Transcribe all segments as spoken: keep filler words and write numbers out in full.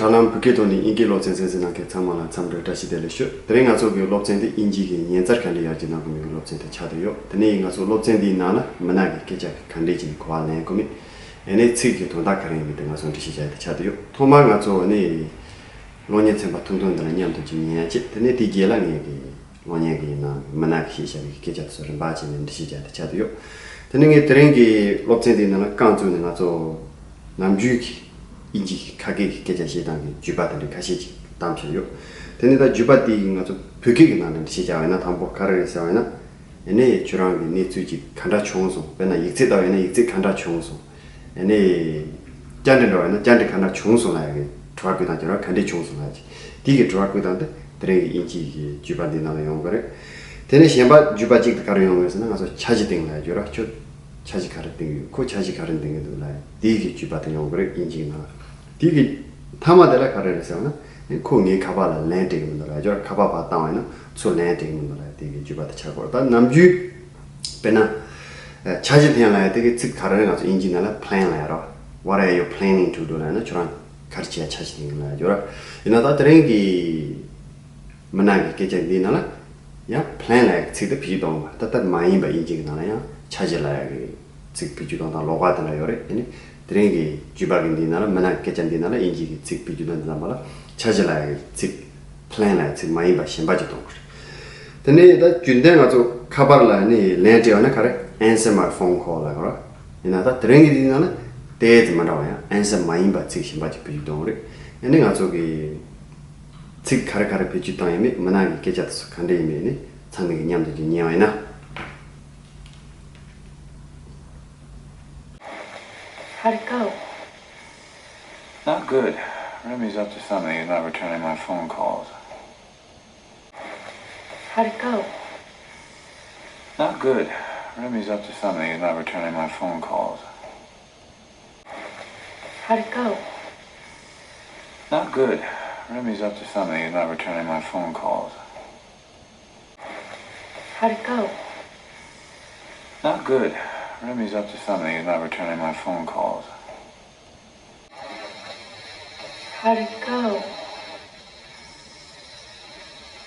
ད་ལམ་བོད་སྐད་ཐོག་ནས་དབྱིན་སྐད་སློབ་ཚན་གསན་གཟིགས་གནང་མཁན་ཚང་མ་ལ་འཚམས་འདྲི་བཀྲ་ཤིས་བདེ་ལེགས་ཞུ། དེ་རིང་ང་ཚོ་གི་སློབ་ཚན་དེ་དབྱིན་ཇི་གི་ཉན་ཚར་ག་འདྲས་ཡར་རྒྱས་གནང་དགོས་མིན་གྱི་སློབ་ཚན་དེ་ཆགས་བསྡད་ཡོད། དེ་ནས་ང་ཚོ་སློབ་ཚན་འདིའི་ནང་ལ་མི་ནག་གི་སྐད་ཆ་ག་འདྲས་ཀྱི་གོ་བ་ལེན་དགོས་མིན། ཨ་ནི་ཚིག་གི་དོན་དག་ག་རེ་ཡིན་མིན་དེ་ང་ཚོ་འགྲེལ་བཤད་བྱ་ཡ་དེ་ཆགས་བསྡད་ཡོད། ཐོག་མར་ང་ཚོ་ཨ་ནི་གློག་བརྙན་ཚན་པ་ཐུང་ཐུང་འདི་ལ་མཉམ་དུ་ཅིག་ཉན་ཡ་བྱེད། དེ་ནས་དེའི་རྗེས་ལ་ངས་ཀྱི་གློག་བརྙན་གྱི་ནང་མི་ནག་གིས་བཤད་བཞག་པའི་སྐད་ཆ་དེ་ཚོ་རིམ་པ་བྱས་ནས་འགྲེལ་བཤད་བྱ་ཡ་དེ་ཆགས་བསྡད་ཡོད། དེ་ནས་ངས་དེ་རིང་གི་སློབ་ཚན་འདིའི་ནང་ལ་རྐང་བཙུགས་ནས་ང་ཚོ་ནམ་རྒྱུན་གྱི་དབྱིན་ཇི་གི་ཁ་སྐད་ཀྱི་སྐད་ཆ་བཤད་སྟངས་ཀྱི་བརྒྱུད་པ་དེ་འདྲ་ཁ་ཤས་ཅིག་བཏང་བཞག་ཡོད། དེ་ནས་ད་བརྒྱུད་པ་དེ་ཡིས་ང་ཚོ་བོད་སྐད་ཀྱི་ནང་ནས་འགྲེལ་བཤད་བྱ་བ་ཡིན་ན། དང་པོ་ག་རེ་རེད་ཟེར་བ་ཡིན་ན། ཨ་ནི་ཁྱོད་རང་གི་གནས་ཚུལ་ཅིག་ག་འདྲ་བྱུང་སོང་། དཔེར་ན་ཡིག་ཚད་ལྟ་བ་ཡིན་ན་ཡིག་ཚད་ག་འདྲ་བྱུང་སོང་། ཨ་ནི་བཅར་འདྲི་འདྲ་བ་ཡིན་ན་བཅར་འདྲི་ག་འདྲ་བྱུང་སོང་ལབ་ཡ་གི་དྲི་བ་བཀོད་སྟངས་ཀྱི་ར། ག་འདྲས་བྱུང་སོང་ལབ་ཡ་གི་དེ་གི་དྲི་བ་བཀོད་སྟངས་དེ་དེ་རིང་གི་དབྱིན་ཇི་གི་བརྒྱུད་པ་འདི་ནང་ལ་ཡོང་གི་རེད། དེ་ནས་གཞན་པ་བརྒྱུད་པ་གཅིག་དེ་ག་རེ་ཡོང་གི་རེད་ཟེར་ན། ང་ཚོ་འཆར་གཞི་བཏིང་ལབ་ཡ་གི་ར། ཁྱོད་འཆར་གཞི་ག་རེ་བཏིང་གི་ཡོད། ཁོ་འཆར་གཞི་ག་རེ་འདིང་གི་འདུག་ལབ་ཡ་དེ་གི་བརྒྱུད་པ་དེ་ཡོང་གི་རེད། དབྱིན་ཇི་གི་ནང་ལ་དེ་གི་མཐའ་མ་དེ་ལ་ག་རེ་རེད་ཟེར་བ་ན། ཨ་ནི་ཁོ་ངའི་ཁ་པར་ལ་ལན་སྤྲད་གི་མི་འདུག་ལབ་ཡ་གི་ར། ཁ་པར་ཕར་བཏང་བ་ཡིན་ན་ཚུར་ལན་སྤྲད་གི་མི་འདུག་ལབ་ཡ་དེ་གི་བརྒྱུད་པ་དེ་ཆགས་ཀྱི་ཡོད་རེད། ད་ནམ་རྒྱུན་དཔེར་ན། ཨ། འཆར་གཞི་འཐེན་ལབ་ཡ་དེ་གི་ཚིག་ག་རེ་རེད། ང་ཚོ་དབྱིན་ཇི་ནང་ལ་plan ལབ་ཡ་རེད། What are you planning to do ལབ་ན་ཁྱོད་རང་ག་རེ་བྱེད་ཡ་འཆར་གཞི་འཐེན་གི་ལབ་ཡ་ཡོད་རེད། ཡིན་ན་ད་དེ་རིང་གི་མི་ནག་གི་སྐད་ཆ་འདིའི་ནང་ལ་ཡང་plan ལབ་ཡ་གི་ཚིག་དེ་བེད་སྤྱོད་གཏོང་བ། ད་ལྟ་མ་ཡིན་པ་དབྱིན་ཇི་གི་ནང་ལ་ཡང་འཆར་གཞི་ལབ་ཡ་གི་ཚིག་བེད་སྤྱོད་གཏོང་སྟངས་ལོགས་ཀ་དེ་འདྲ་ཡོད་རེད། ཨ་ནི་དེ་རིང་གི་བརྒྱུད་པ་གི་འདིའི་ནང་ལ། མི་ནག་གི་སྐད་ཆ་འདིའི་ནང་ལ་དབྱིན་ཇི་གི་ཚིག་བེད་སྤྱོད་གཏོང་དུས་ཙམ་པ་ལ་འཆར་གཞི་ལབ་ཡ་གི་ཚིག plan ལབ་ཡ་ཚིག་མ་ཡིན་པ་གཞན་པ་ཅིག་གཏོང་དགོས་རེད། དེ་ནས་ད་རྒྱུན་ལྡན་ང་ཚོ་ཁ་པར་ལ་ནི་ལན་སྤྲད་པ་ན་ག་རེ། Answer my phone call ལབ་ཀྱི་རེད། ཡིན་ན་ད་དེ་རིང་གི་འདིའི་ནང་ལ་དེ་ཙམ་མ་འདྲ་བ་ཡང་answer མ་ཡིན་པ་ཚིག་གཞན་པ་ཅིག་བེད་སྤྱོད་གཏོང་གི་རེད། ཨ་ནི་ང་ཚོ་གི་ཚིག་ག་རེ་ག་རེ་བེད་སྤྱོད་བཏང་ཡོད་མེད། མི་ནག་གི་སྐད་ཆ་དེ་ཚོ་ག་འདྲ་ཡིན་མེད་ནི་ཚང་མས་ཀྱི་མཉམ་དུ་ཅིག་ཉན་པ་ཡིན་ན། How'd it go? Not good. Remy's up to something. He's not returning my phone calls. How'd it go? Not good. Remy's up to something. He's not returning my phone calls. How'd it go? Not good. Remy's up to something. He's not returning my phone calls. How'd it go? Not good. Remy's up to something. He's not returning my phone calls. How'd it go?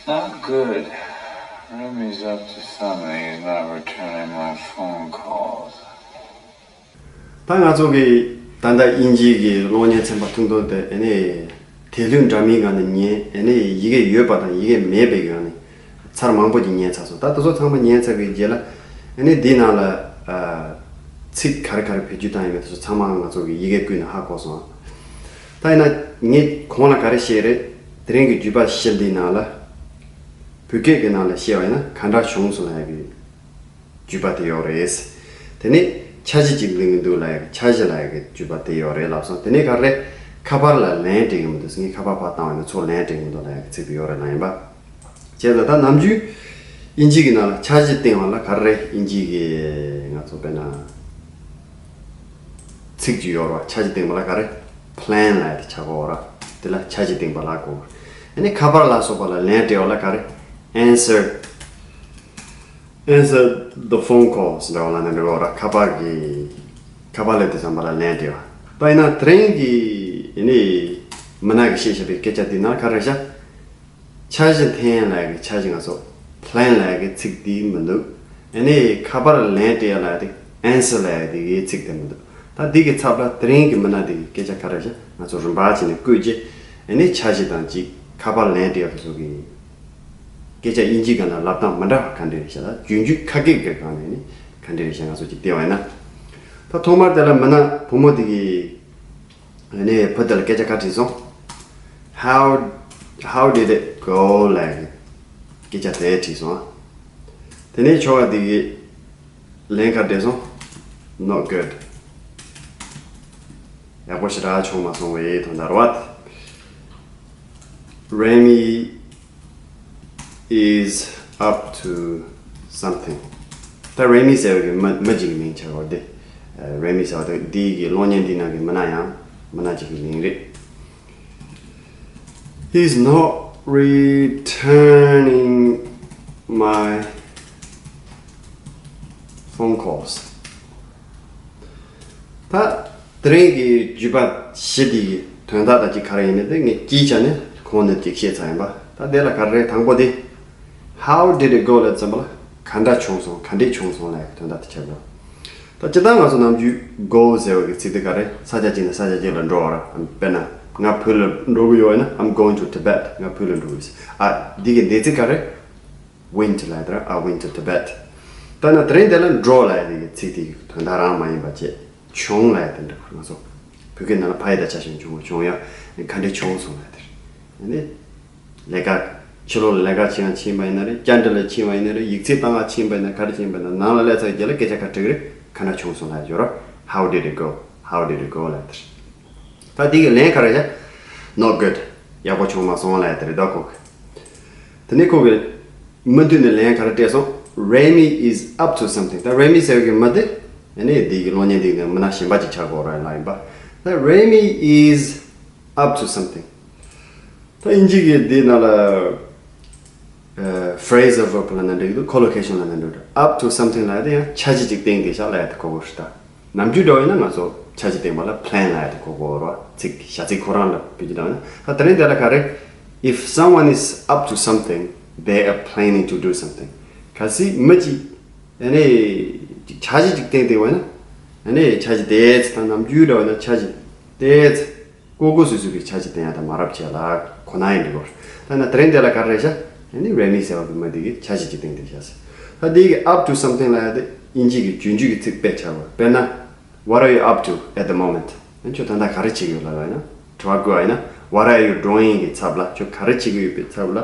Not good. Remy's up to something. He's not returning my phone calls. ད་ང་ཚོ་གི་ད་ལྟ་དབྱིན་ཇིའི་གི་གློག་བརྙན་ཚན་པ་ཐུང་ཐུང་དེ་ཨ་ནི་དེ་དུས་འདྲ་མིན་སྒང་ནས་ཉན། ཨ་ནི་ཡི་གེ་ཡོད་པ་དང་ཡི་གེ་མེད་པའི་སྒང་ནས་ཚར་མང་པོ་ཅིག་ཉན་ཚར་སོང་། ད་དེ་ཚོ་ཚང་མ་ཉན་ཚར་བའི་རྗེས་ལ་ཨ་ནི་འདི་ནང་ལ་ཨ་ཚིག་ག་རེ་ག་རེ་བེད་སྤྱོད་བཏང་ཡོད་མེད་དེ་ཚོ་ཚང་མ་ང་ཚོ་གི་ཡི་གེ་བརྐུས་ནས་ཧ་གོ་སོང་། ད་ཡིན་ན་ངས་གོང་ལ་ག་རེ་བཤད་རེད། དེ་རིང་གི་བརྒྱུད་པ་བཞི་འདིའི་ནང་ལ་བོད་སྐད་ཀྱི་ནང་ལ་བཤད་པ་ཡིན་ན་ག་འདྲ་བྱུང་སོང་ལབ་ཡ་གི་བརྒྱུད་པ་དེ་ཡོད་རེད། དེ་ནས་འཆར་གཞི་ཅིག་འདིང་གི་འདུག་ལབ་ཡ་གི་འཆར་གཞི་ལབ་ཡ་གི་བརྒྱུད་པ་དེ་ཡོད་རེད་ལབ་སོང་། དེ་ནས་ག་རེ། ཁ་པར་ལ་ལན་སྤྲད་ཀྱི་མི་འདུག་ངས་ཁ་པར་ཕར་བཏང་བ་ཡིན་ན་ཚུར་ལན་སྤྲད་ཀྱི་མི་འདུག་ལབ་ཡ་གི་ཚིག་དེ་ཡོད་རེད་ལབ་ཡིན་པ། བྱས་ཙང་ད་ནམ་རྒྱུན་དབྱིན་ཇི་གི་ནང་ལ་འཆར་གཞི་བཏིང་བ་ལ་ག་རེ། དབྱིན་ཇི་གི་ང་ཚོ་དཔེར་ན་ཚིག་ཅིག་ཡོད་རེད་པ། འཆར་གཞི་བཏིང་བ་ལ་ག་རེ། plan ལབ་ཡ་དེ་ཆགས་ཀྱི་ཡོད་རེད་པ། དེ་ལ་འཆར་གཞི་བཏིང་བ་ལབ་དགོས། ཨ་ནི་ཁ་པར་ལ་སོགས་པ་ལ་ལན་སྤྲད་པ་ལ་ག་རེ། answer Answer the phone calls འདྲ་བ་ལ་ནི་འདྲ་བ་ར། ཁ་པར་གྱི་ཁ་པར་སླེབས་དུས་ཙམ་པ་ལ་ལན་སྤྲད་པ། ད་ཡིན་ན་དེ་རིང་གི་ཨ་ནི་མི་ནག་གིས་བཤད་བཞག་པའི་སྐད་ཆ་འདི་ནང་ག་རེ་བཞག་འཆར་གཞི་འཐེན་ལབ་ཡ་གི་འཆར་གཞི། ང་ཚོ་plan ལབ་ཡ་གི་ཚིག་འདི་མི་འདུག་ཨ་ནི་ཁ་པར་ལ་ལན་སྤྲད་ཡ་ལབ་ཡ་དེ་answer ལབ་ཡ་དེ་གི་ཚིག་དེ་མི་འདུག་ད་འདི་གི་ཚབ་ལ་དེ་རིང་གི་མི་ནག་འདི་གི་སྐད་ཆ་ག་རེ་བཞག་ང་ཚོ་རིམ་པ་བྱས་ནས་བཀོད་རྗེས་ཨ་ནི་འཆར་གཞི་དང་གཅིག་ཁ་པར་ལན་སྤྲད་ཡ་དེ་ཚོ་གི་སྐད་ཆ་དབྱིན་ཇིའི་སྒང་ལ་ལབ་སྟངས་མི་འདྲ་བ་ག་འདྲ་རེད་ཤག་ད་རྒྱུན་རྒྱུན་ཁ་སྐད་ཀྱི་སྒང་ནས་ནི་ག་འདྲ་རེད་ཤག་ང་ཚོ་ཅིག་བལྟས་པ་ཡིན་ན། ད་ཐོག་མར་དེ་ལ་མི་ནག་བུ་མོ་དེ་གིས་ནི་བུ་དེ་ལ་སྐད་ཆ་ག་དྲིས་སོང་། How, how did it go ལབ་ཡ་གི་སྐད་ཆ་དེ་དྲིས་སོང་། དེ་ནས་ཁྱོ་ག་དེ་གིས་ལན་ག་འདྲ་སོང་། Not good. ཡག་པོ་ཞེ་དྲག་བྱུང་མ་སོང་བའི་དོན་དག་རེད་པ། Remy is up to something. ད་རེ་མི་ཟེར་བའི་མི་མི་གཅིག་གི་མིང་ཆགས་པ་དེ། རེ་མི་ཟེར་བ་དེ་འདི་གི་གློག་བརྙན་འདི་ནང་གི་མི་སྣ་ཡང་མི་སྣ་གཅིག་གི་མིང་རེད། He's not returning my phone calls. ད་དེ་རིང་གི་བརྒྱུད་པ་བཞི་འདི་གི་ དོན་དག་དང་གཅིག་ག་རེ་ཡིན་ནི་དེ་ངས་སྤྱིའི་ཆ་ནས་གོང་ནས་ཅིག་བཤད་ཚར་ཡིན་པ། ད་དེ་ལ་ག་རེ་རེད། དང་པོ་དེ། How did it go? ལབ་ཙམ་པ་ལ་ག་འདྲ་བྱུང་སོང་། ག་འདྲས་བྱུང་སོང་ལབ་ཡ་དོན་དག་དེ་ཆགས་ཡོད། ད་སྤྱིར་བཏང་ང་ཚོ་ནམ་རྒྱུན་go ཟེར་བ་གི་ཚིག་དེ་ག་རེ། ས་ཆ་གཅིག་ནས་ས་ཆ་གཅིག་ལ་འགྲོ་བ་ར། དཔེར་ན་ང་བོད་ལ་འགྲོ་གི་ཡོད་ན། I'm going to Tibet. ང་བོད་ལ་འགྲོ་གི་ཡོད། ཨ། འདི་གི་འདས་ཚིག་ག་རེ། Went ལབ་ཡ་དེ་ར། I went to Tibet. ད་ན་དེ་རིང་དེ་ལ་འགྲོ་ལབ་ཡ་དེ་གི་ཚིག་དེ་གི་དོན་དག་རང་མ་ཡིན་པ་བྱས། བྱུང་ལབ་ཡ་དེ་འདྲ། ང་ཚོ་བོད་སྐད་ནང་ལ་ཕ་ཡི་དང་ཆ་ཞིག་བྱུང་བ། བྱུང་ཡ་ག་འདྲས་བྱུང་སོང་ལབ་ཡ་དེ་རེད། ཨ་ནི་ལས་ཀ། ཕྱི་ལོགས་ལ་ལས་ཀ་བྱེད་ཡང་ཕྱིན་པ་ཡིན་ན་རེད། བཅར་འདྲི་ལ་ཕྱིན་པ་ཡིན་ན་རེད། ཡིག་ཚད་བཏང་ཡང་ཕྱིན་པ་ཡིན་ན། ག་རེ་ཕྱིན་པ་ཡིན་ན། ནང་ལ་སླེབས་ཚར་རྗེས་ལ་སྐད་ཆ་ག་དྲིས་རེད། ག་འདྲ་བྱུང་སོང་ལབ་ཡ་ཡོད་ར། How did it go? How did it go? ལབ་ཡ་དེ་རེད། ད་དེ་གི་ལན་ག་རེ་བྱ། Not good. ཡག་པོ་བྱུང་མ་སོང་ལབ་ཡ་དེ་རེད་ད་ཁོ་གི། དེ་ནས་ཁོ་གི་མུ་མཐུད་ནས་ལན་ག་རེ་སྤྲད་སོང་། Remy is up to something. ད་Remy ཟེར་བའི་གི་མི་དེ། ཨ་ནི་དེ་གི་གློག་བརྙན་དེ་གི་མི་སྣ་གཞན་པ་ཅིག་ཆགས་དགོས་ར་ལ་ཡིན་པ། ད་Remy is up to something. ད་དབྱིན་ཇི་གི་དེ་ནང་ལ། ཨ། phrasal verb ལབ་ན་འགྲིག་འདུག collocation ལབ་ན་འགྲིག་འདུག up to something ལབ་ཡ་དེ་ཡང་འཆར་གཞི་ཅིག་བཏིང་བསྡད་ཤག་ལབ་ཡ་དེ་གོ་དགོས་རེད་ད། ནམ་རྒྱུན་འདྲ་བོ་ཡིན་ན་ང་ཚོ་འཆར་གཞི་བཏིང་བ་ལ་plan ལབ་ཡ་དེ་གོ་དགོས་རེད་བ། ཚིག་བྱ་ཚིག་ཁོ་རང་ལ་བེད་སྤྱོད་བཏང་ན། ད་དེ་རིང་དེ་ལ་ག་རེ། If someone is up to something, they are planning to do something. གལ་སྲིད་མི་གཅིག་ཨ་ནི་འཆར་གཞི་ཅིག་བཏིང་བསྡད་པ་ཡིན་ན། ཨ་ནི་འཆར་གཞི་དེ་ཚོ་ད་ནམ་རྒྱུན་འདྲ་བོ་ཡིན་ན་འཆར་གཞི་དེ་ཚོ། ལྐོག་ལྐོག་སུད་སུད་ཀྱི་འཆར་གཞི་བཏིང་ཡ་དང་མ་རབས་བྱས་ལ་གོ་ན་ཡིན་འགྲིག་གོ། ད་ན་དེ་རིང་དེ་ལ་ག་རེ་རེད་ཤག་ཨ་ནི་Remy ཟེར་བ་གི་མི་དེ་གི་འཆར་གཞི་ཅིག་བཏིང་བསྡད་ཤག་ཟེར། ད་དེ་གི་up to something ལབ་ཡ་དེ་དབྱིན་ཇི་གི་རྒྱུན་སྤྱོད་ཀྱི་ཚིག་དཔེ་ཆ་བ། དཔེར་ན། What are you up to at the moment? ཨ། ཁྱོད་ད་ལྟ་ག་རེ་བྱེད་ཀྱི་ཡོད་ལབ་ཡ་ཡིན་ན། དྲི་བ་བཀོད་པ་ཡིན་ན། What are you doing? གི་ཚབ་ལ། ཁྱོད་ག་རེ་བྱེད་ཀྱི་ཡོད་པའི་ཚབ་ལ།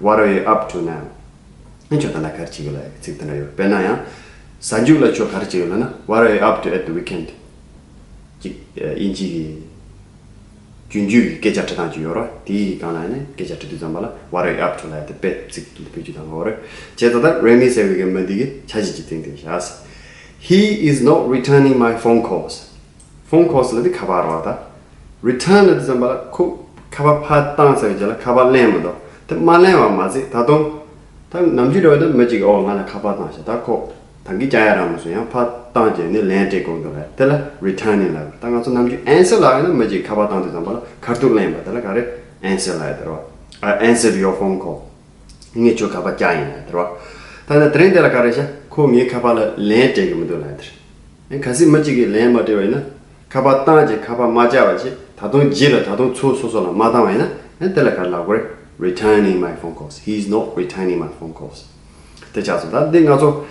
What are you up to now? ཨ། ཁྱོད་ད་ལྟ་ག་རེ་བྱེད་ཀྱི་ལབ་ཡ་གི་ཚིག་དེ་འདྲ་ཡོད། དཔེར་ན་ཡང་། གཟའ་མཇུག་ལ་ཁྱོད་ག་རེ་བྱེད་ཀྱི་ཡོད་ལབ་ན། What are you up to at the weekend? གཅིག་ཨ། དབྱིན་ཇི་གི་རྒྱུན་སྤྱོད་ཀྱི་སྐད་ཆ་འདྲི་སྟངས་ཅིག་ཡོད་རེད། དེའི་སྒང་ལ་ནི་སྐད་ཆ་འདྲི་དུས་ཙམ་པ་ལ། What are you up to? ལབ་ཡ་དེ་དཔེ་ཚིག་དེ་བེད་སྤྱོད་གཏང་དགོས་རེད། བྱས་ཙང་ད་Remy ཟེར་བའི་གི་མི་འདི་གིས་འཆར་གཞི་ཅིག་བཏིང་བསྡད་ཤག He is not returning my phone calls. Phone calls ལབ་དུས་ཁ་པར་རེད་བ་ད། Return ལབ་དུས་ཙམ་པ་ལ་ཁོ་ཁ་པར་ཕར་བཏང་ཚར་བའི་རྗེས་ལ་ཁ་པར་ལེན་མི་འདུག་དེ་མ་ལེན་པ་མ་ཟད་ད་དུང་། ད་ནམ་རྒྱུན་འདྲ་བོ་ཡིན་ན་མི་གཅིག་གིས་ཨོ་ང་ལ་ཁ་པར་བཏང་ཤག་ད་ཁོ་ད་གིན་བསྐྱར་ཡ་རག་མ་སོང་། ཡང་ཕར་བཏང་བྱས་ནས་ལན་སྤྲད་དགོས་འདུག་ལབ། དེ་ལ་returning ལབ། ད་ང་ཚོ་ནམ་རྒྱུན་answer ལབ་ཡོད་ན་མི་གཅིག་གིས་ཁ་པར་བཏང་དུས་ཙམ་པ་ལ་ཁ་ཐུག་ལེན་པ་དེ་ལ་ག་རེ། Answer ལབ་ཡ་དེ་རེད་བ། I answered your phone call. ངས་ཁྱོད་ཁ་པར་བཀྱགས་ཡིན་ལབ་ཡ་དེ་རེད་བ། ད་ནི་དེ་རིང་དེ་ལ་ག་རེ་ཤག་ཁོ་ངའི་ཁ་པར་ལ་ལན་སྤྲད་གི་མི་འདུག་ལབ་ཡ་དེ་རེད། ཨེ། གལ་སྲིད་མི་གཅིག་གིས་ལན་མ་སྤྲད་པ་ཡིན་ན། ཁ་པར་བཏང་རྗེས་ཁ་པར་མ་བཅར་བ་བྱས། ད་དུང་རྗེས་ལ་ད་དུང་ཚུར་སོ་སོ་ལ་མ་བཏང་བ་ཡིན་ན། ཨེ། དེ་ལ་ག་རེ་ལབ་དགོས་རེད། Returning my phone calls. He is not returning my phone calls. དེ་ཆགས་སོང་། ད་འདི་ང་ཚོ་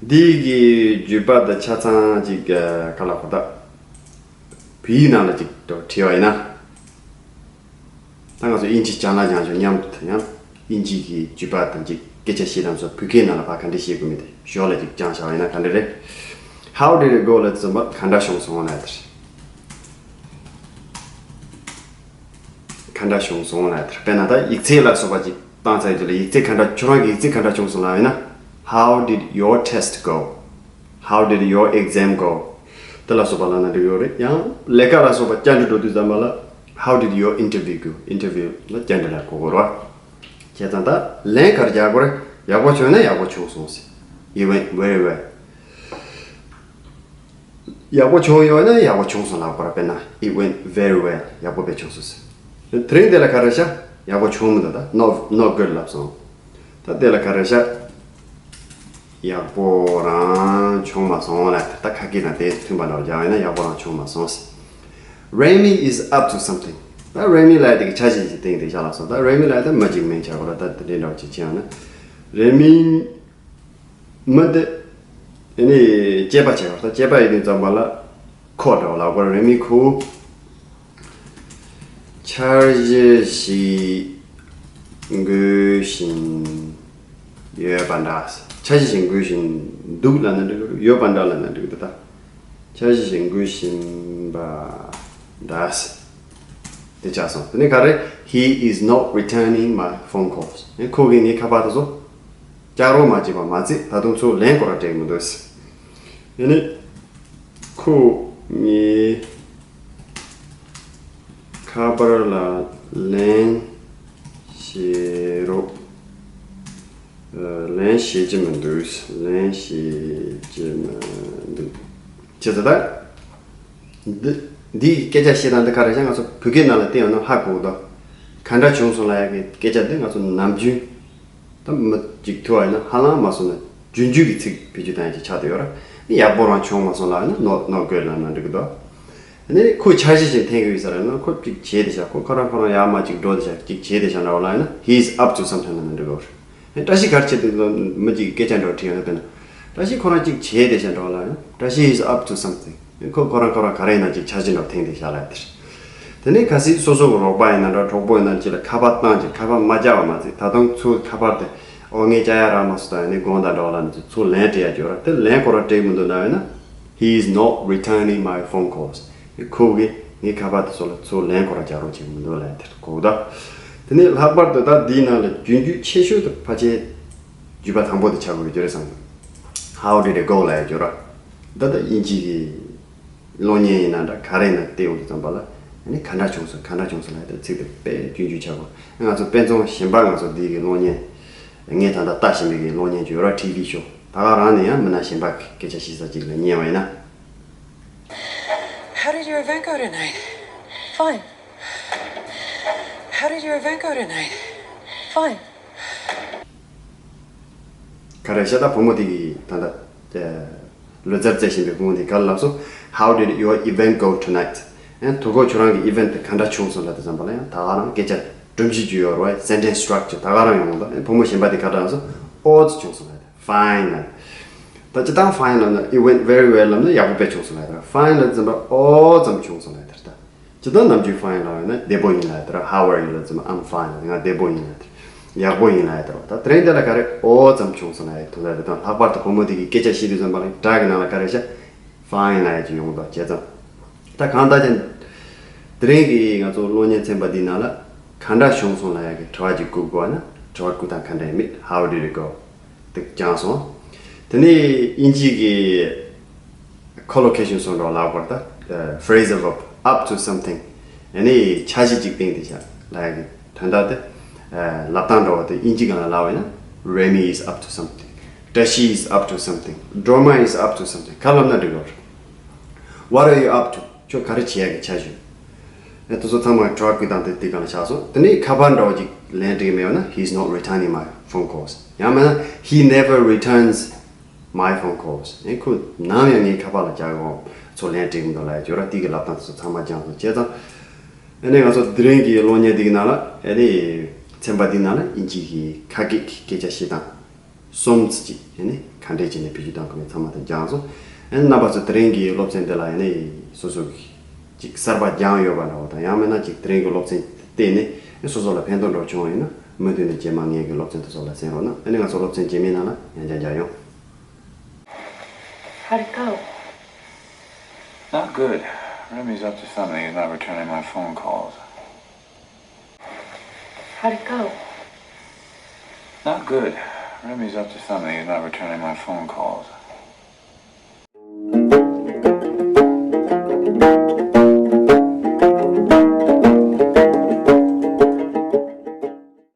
འདི་གི་བརྗོད་པ་དང་ཆ་ཚང་ཅིག་ག་ལ་གོ་ད། བོད་ཡིག་ནང་ལ་ཅིག་ཏུ་བྲིས་པ་ཡིན་ན། ད་ང་ཚོ་དབྱིན་ཇི་སྦྱང་ན་སྦྱང་ཆོག་མཉམ་དུ་ཡང་དབྱིན་ཇི་གི་བརྗོད་པ་དང་ཅིག་སྐད་ཆ་བཤད་ལམ་སོགས་བོད་སྐད་ནང་ལ་ཕར་ག་འདྲ་བཤད་དགོས་མིན་དེ་ཞོར་ལ་ཅིག་སྦྱངས་བཞག་པ་ཡིན་ན་ག་འདྲ་རེད། How did it go? ལབ་དུས་ཙམ་པ་ག་འདྲ་བྱུང་སོང་ལབ་དེ་རེད། ག་འདྲ་བྱུང་སོང་ལབ་དེ་རེད། དཔེར་ན་ད་ཡིག་ཚད་ལ་སོགས་པ་ཅིག་བཏང་ཚར་རྗེས་ལ་ཡིག་ཚད་ག་འདྲ། ཁྱོད་རང་གི་ཡིག་ཚད་ག་འདྲ་བྱུང་སོང་ལབ་ཡིན་ན། How did your test go? How did your exam go? དེ་ལ་སོགས་པ་ལབ་ན་འགྲིག་ཡོད་རེད། ཡང་ལས་ཀ་ལ་སོགས་པ་བཅར་འདྲི་འགྲོ་དུས་ཙམ་པ་ལ། How did your interview go? Interview ལ་བཅར་འདྲི་ལ་གོ་དགོས་རེད་བ། བྱས་ཙང་ད་ལན་ག་རེ་རྒྱག་དགོས་རེད། ཡག་པོ་བྱུང་ན་ཡག་པོ་བྱུང་སོང་ཟེར། It went very well. ཡག་པོ་བྱུང་ཡོད་ན་ཡག་པོ་བྱུང་སོང་ལབ་དགོས་རེད། དཔེར་ན། It went very well. ཡག་པོ་དཔེ་བྱུང་སོང་ཟེར། དེ་རིང་དེ་ལ་ག་རེ་བྱ། ཡག་པོ་བྱུང་མི་འདུག་ད་not, not good ལབ་སོང་། ད་དེ་ལ་ག་རེ་བྱ། ཡག་པོ་རང་བྱུང་མ་སོང་ལབ། ད་ཁ་སྐད་དང་དེ་མཐུན་པ་འདྲ་བོ་རྒྱག་ཡོད་ན། ཡག་པོ་རང་བྱུང་མ་སོང་ཟེར། Remy is up to something. ད་Remy ལབ་ཡ་དེ་གི་འཆར་གཞི་ཅིག་བཏིང་བསྡད་ཤག་ལབ་སོང་། ད་Remy ལབ་ཡ་ད་མི་གཅིག་མིང་ཆགས་དགོས་རེད། ད་དེ་འདྲའི་འདྲ་བོ་ཅིག་བྱས་ཡོང་ན། Remy མི་འདི། ཨ་ནི་སྐྱེས་པ་བྱས་པ་ད། སྐྱེས་པ་ཡིན་དུས་ཙམ་པ་ལ་ཁོ་འདྲ་བ་ལབ་དགོས་རེད། Remy ཁོ་འཆར་གཞི་ཞིག་འགོད་བཞིན་ཡོད་པ་འདྲ། འཆར་གཞི་ཞིག་འགོད་བཞིན་འདུག་ལབ་ན་འགྲིག་གི་རེད། ཡོད་པ་འདྲ་ལབ་ན་འགྲིག་གི་འདུག་ད་འཆར་གཞི་ཞིག་འགོད་བཞིན་པ་འདྲ། དེ་ཆགས་སོང་། དེ་ནས་ག་རེ། He is not returning my phone calls. ཨེ། ཁོ་གིས་ངའི་ཁ་པར་དེ་ཚོ་བསྐྱར་རོགས་མ་བྱས་པ་མ་ཚད་ད་དུང་ཚུར་ལན་སྐོར་ར་སྤྲད་མི་འདུག་ཟེར། ཨ་ནི་ཁོ་ངའི་ཁ་པར་ལ་ལན་བྱེད་རོགས། ཨ། ལན་བྱེད་ཀྱི་མི་འདུག་ལན་བྱེད་ཀྱི་མི་འདུག་བྱས་ཙང་ད་འདི། འདིའི་སྐད་ཆ་བཤད་སྟངས་འདི་ག་རེ་བྱ། ང་ཚོ་བོད་སྐད་ནང་ལ་བལྟས་ཡོང་ན་ཧ་གོ་གི་འདུག་ག་འདྲ་བྱུང་སོང་ལབ་ཡག་གི་སྐད་ཆ་འདི་ང་ཚོ་ནམ་རྒྱུན་ད་མི་གཅིག་ཐུག་པ་ཡིན་ན་ཧ་ལམ་མ་སོང་ན་རྒྱུན་རྒྱུན་གྱི་ཚིག་བེད་སྤྱོད་བཏང་ཡག་ཅིག་ཆགས་བསྡད་ཡོད་ར། ནི་ཡག་པོ་རང་བྱུང་མ་སོང་ལབ་ཡིན་ན་not, not good ལབ་ན་འགྲིག་གི་འདུག་ནི་ཁོས་འཆར་གཞི་ཅིག་འཐེན་གི་ཡོད་ས་རེད་ན། ཁོ་གཅིག་བྱས་ཏེ་བཞག་ཁོ་ཁོ་རང་ཁོ་རང་ཡར་མར་གཅིག་འགྲོ་ཏེ་བཞག་གཅིག་བྱས་ཏེ་བཞག་འདྲ་བ་ལབ་ཡིན་ན། He is up to something ལབ་ན་འགྲིག་གི་རེད། བཀྲ་ཤིས་ག་རེ་བྱེད་འདུག་ལབ་མི་གཅིག་གིས་སྐད་ཆ་འདྲ་བ་དྲིས་ཡོང་ན། དཔེར་ན་བཀྲ་ཤིས་ཁོ་རང་གཅིག་བྱས་ཏེ་བཞག་འདྲ་བ་ལབ་ཡིན་ན། བཀྲ་ཤིས་is up to something. ཁོ་ཁོ་རང་ཁོ་རང་ག་རེ་ཡིན་ན་གཅིག་འཆར་གཞི་འདྲ་བ་འཐེན་ཏེ་བཞག་ལབ་ཡ་དེ་རེད། དེ་ནས་གལ་སྲིད་སོ་སོ་གི་རོགས་པ་ཡིན་ན་འདྲ་གྲོགས་པོ་ཡིན་ན་གཅིག་ལ་ཁ་པར་བཏང་ཅིག་ཁ་པར་མ་བརྒྱབ་པ་མ་ཟད་ད་དུང་ཚུར་ཁ་པར་དེ་ཨོ་ངས་བརྒྱབ་ཡ་རག་མ་སོང་ད་ཡིན་ནས་དགོངས་དག་འདྲ་བ་ལབ་ནས་ཚུར་ལན་སྤྲད་ཡ་ཅིག་ཡོད་ར། དེ་ལན་ཁོ་རང་སྤྲད་མི་འདུག་ལབ་ཡོད་ན། He is not returning my phone calls. ཁོ་གིས་ངའི་ཁ་པར་དེ་ཚོ་ལ་ཚུར་ལན་ཁོ་རང་རྒྱག་རོགས་བྱེད་ཀྱི་མི་འདུག་ལབ་ཡ་དེ་གོ་གི་འདུག་དེ་ནས་ལྷག་པར་དུ་ད་འདིའི་ནང་ལ་རྒྱུན་རྒྱུ་ཆེ་ཤོས་དེ་ཕལ་ཆེར་བརྗོད་པ་དང་པོ་དེ་ཆགས་དགོས་ཀྱི་རེད་བསམ། How did it go ལབ་ཡ་ཅིག་ཡོད་ར། ད་ལྟ་དབྱིན་ཇི་གི་གློག་བརྙན་ཡིན་ན་འདྲ་ག་རེ་ཡིན་ན་བལྟས་ཡོང་དུས་ཙམ་པ་ལ་ཨ་ནི་ག་འདྲ་བྱུང་སོང་ག་འདྲ་བྱུང་སོང་ལབ་ཡ་དེ་ཚིག་དེ་དཔེ་རྒྱུན་རྒྱུན་ཆགས་དགོས། ང་ཚོ་དཔེ་མཚོན་གཞན་པ་ང་ཚོ་འདི་གི་གློག་བརྙན་ངས་ད་ལྟ་ལྟ་བཞིན་པའི་གི་གློག་བརྙན་ཅིག་ཡོད་ར། ཊི་ཝི་ཤོ་ད་ག་རང་ནས་ཡང་མི་སྣ་གཞན་པ་གི་སྐད་ཆ་བཤད་ས་ཅིག་ལ་ཉན་པ་ཡིན་ན། How did your event go tonight? Fine. How did your event go tonight? Fine. ག་རེ་བཤད། ད་བུ་མོ་དེ་གིས་ད་ལྟ་ལོ་ཙཱ་རྩེ་བཞིན་པའི་བུ་མོ་དེ་ག་ལ་ལབ་སོང་། How did your event go tonight? ཨན། དོ་དགོང་ཁྱོད་རང་གི་ཨི་ཝེན་ཊི་དེ་ག་འདྲ་བྱུང་སོང་ལབ་དུས་ཙམ་པ་ལ་ཡང་ད་ག་རང་སྐད་ཆ་སྒྲོམ་གཞི་བརྒྱུད་ཡོད་རེད། སེན་ཊེན་སི་སི་ཊག་ཅར་ད་ག་རང་ཡོང་འདུག་ཨན། བུ་མོ་གཞན་པ་དེ་ག་འདྲ་ལབ་སོང་། ཨོ་ཙམ་བྱུང་སོང་ལབ། Fine ལབ། ད་སྤྱིར་བཏང་fine ལབ་ན་it went very well ལབ་ན་ཡག་པོ་དཔེ་བྱུང་སོང་ལབ་ཡ་དེ་རེད། Fine ལབ་དུས་ཙམ་པ་ཨོ་ཙམ་བྱུང་སོང་ལབ་ཡ་དེ་རེད་ད། ཇི་ལྟར་ནམ་རྒྱུན་fine ལབ་ཡོད་ན་བདེ་པོ་ཡིན་ལབ་ཡ་དེ་ར། How are you ལབ་ཙམ་I'm fine ལབ་ང་བདེ་པོ་ཡིན་ལབ་ཡ་དེ་ར། ཡག་པོ་ཡིན་ལབ་ཡ་དེ་ར། ད་དེ་རིང་དེ་ལ་ག་རེ་ཨོ་ཙམ་བྱུང་སོང་ལབ་ཡ་དོན་དག་དེ་དང་། ལྷག་པར་དུ་བུ་མོ་དེ་གིས་སྐད་ཆ་བཤད་དུས་ཙམ་པ་ལ་སྒྲ་གི་ནང་ལ་ག་རེ་བཤད། Fine ལབ་ཡ་ཅིག་ཡོང་གི་འདུག་བྱས་ཙང་། ད་གང་ལྟར་ཀྱང་དེ་རིང་གི་ང་ཚོ་གློག་བརྙན་ཚན་པ་འདིའི་ནང་ལ་ག་འདྲ་བྱུང་སོང་ལབ་ཡ་གི་དྲི་བ་ཅིག་བཀོད་དགོས་པ་ན་དྲི་བ་བཀོད་སྟངས་ག་འདྲ་ཡིན་མིན། How did it go? དེ་སྦྱངས་སོང་། དེ་ནས་དབྱིན་ཇི་གི་collocation སོགས་འགྲོ་ལབ་པར་ད་phrasal verb up to something ཡང་ནི་འཆར་གཞི་གཅིག་བཏིང་སྟེ་བཞག་ལབ་ཡ་གི་དོན་དག་དེ། ལབ་སྟངས་འགྲོ་བ་དེ་དབྱིན་ཇི་སྒང་ལ་ལབ་པ་ཡིན་ན། Remy is up to something. བཀྲ་ཤིས་is up to something. སྒྲོལ་མ is up to something. ག་ལབ་ན་འགྲིག་གི་རེད། What are you up to? ཁྱོད་ག་རེ་བྱེད་ཡ་གི་འཆར་གཞི་ཡོད། དེ་ཚོ་ཚང་མ་དྲི་བ་བཀོད་སྟངས་དེ་དེ་སྒང་ལ་ཆགས་སོང་། དེ་ནས་ཁ་པར་འདྲ་བོ་ཅིག་ལན་སྤྲད་ཀྱི་མེད་པ་ན། He's not returning my phone calls. ཡང་མིན་ན། He never returns my phone calls. ཨེ་ཁོ་ནམ་ཡང་ངའི་ཁ་པར་ལ་རྒྱག་གི་མ་ཚོ་ལན་སྤྲད་གི་མི་འདུག་ལབ་ཡ་ཅིག་ཡོད་ར། དེ་གི་ལབ་སྟངས་དེ་ཚོ་ཚང་མ་སྦྱངས་སོང་། བྱས་ཙང་ཨ་ནི་ང་ཚོ་དེ་རིང་གི་གློག་བརྙན་འདི་གི་ནང་ལ་ཨ་ནི་ཚན་པ་འདི་ནང་ལ་དབྱིན་ཇི་གི་ཁ་སྐད་ཀྱི་སྐད་ཆ་བཤད་སྟངས་གསུམ་ཙམ་ཅིག་ཨ་ནི་ག་འདྲས་བྱས་ནས་བེད་སྤྱོད་གཏང་དགོས་མིན་ཚང་མ་དེ་སྦྱངས་སོང་། ཨ་ནི་རྣམ་པ་ཚོ་དེ་རིང་གི་སློབ་ཚན་འདི་ལ་ཨ་ནི་སོ་སོ་གི་ཅིག་གསར་པ་སྦྱངས་ཡོད་པ་འདྲ་བོ་དང་། ཡང་མིན་ན་ཅིག་དེ་རིང་གི་སློབ་ཚན་བལྟས་ནས་ཨ་སོ་སོ་ལ་ཕན་ཐོགས་འདྲ་བོ་བྱུང་བ་ཡིན་ན། མུ་མཐུད་ནས་རྗེས་མ་ངའི་གི་སློབ་ཚན་དེ་ཚོ་ལ་གསན་རོགས་གནང་། ཨ་ནི་ང་ཚོ་སློབ་ཚན་རྗེས་མའི་ནང་ལ་ཡང་བསྐྱར་མཇལ་ཡོང་། How'd it go? Not good. Remy's up to something. He's not returning my phone calls. How'd it go? Not good. Remy's up to something. He's not returning my phone calls.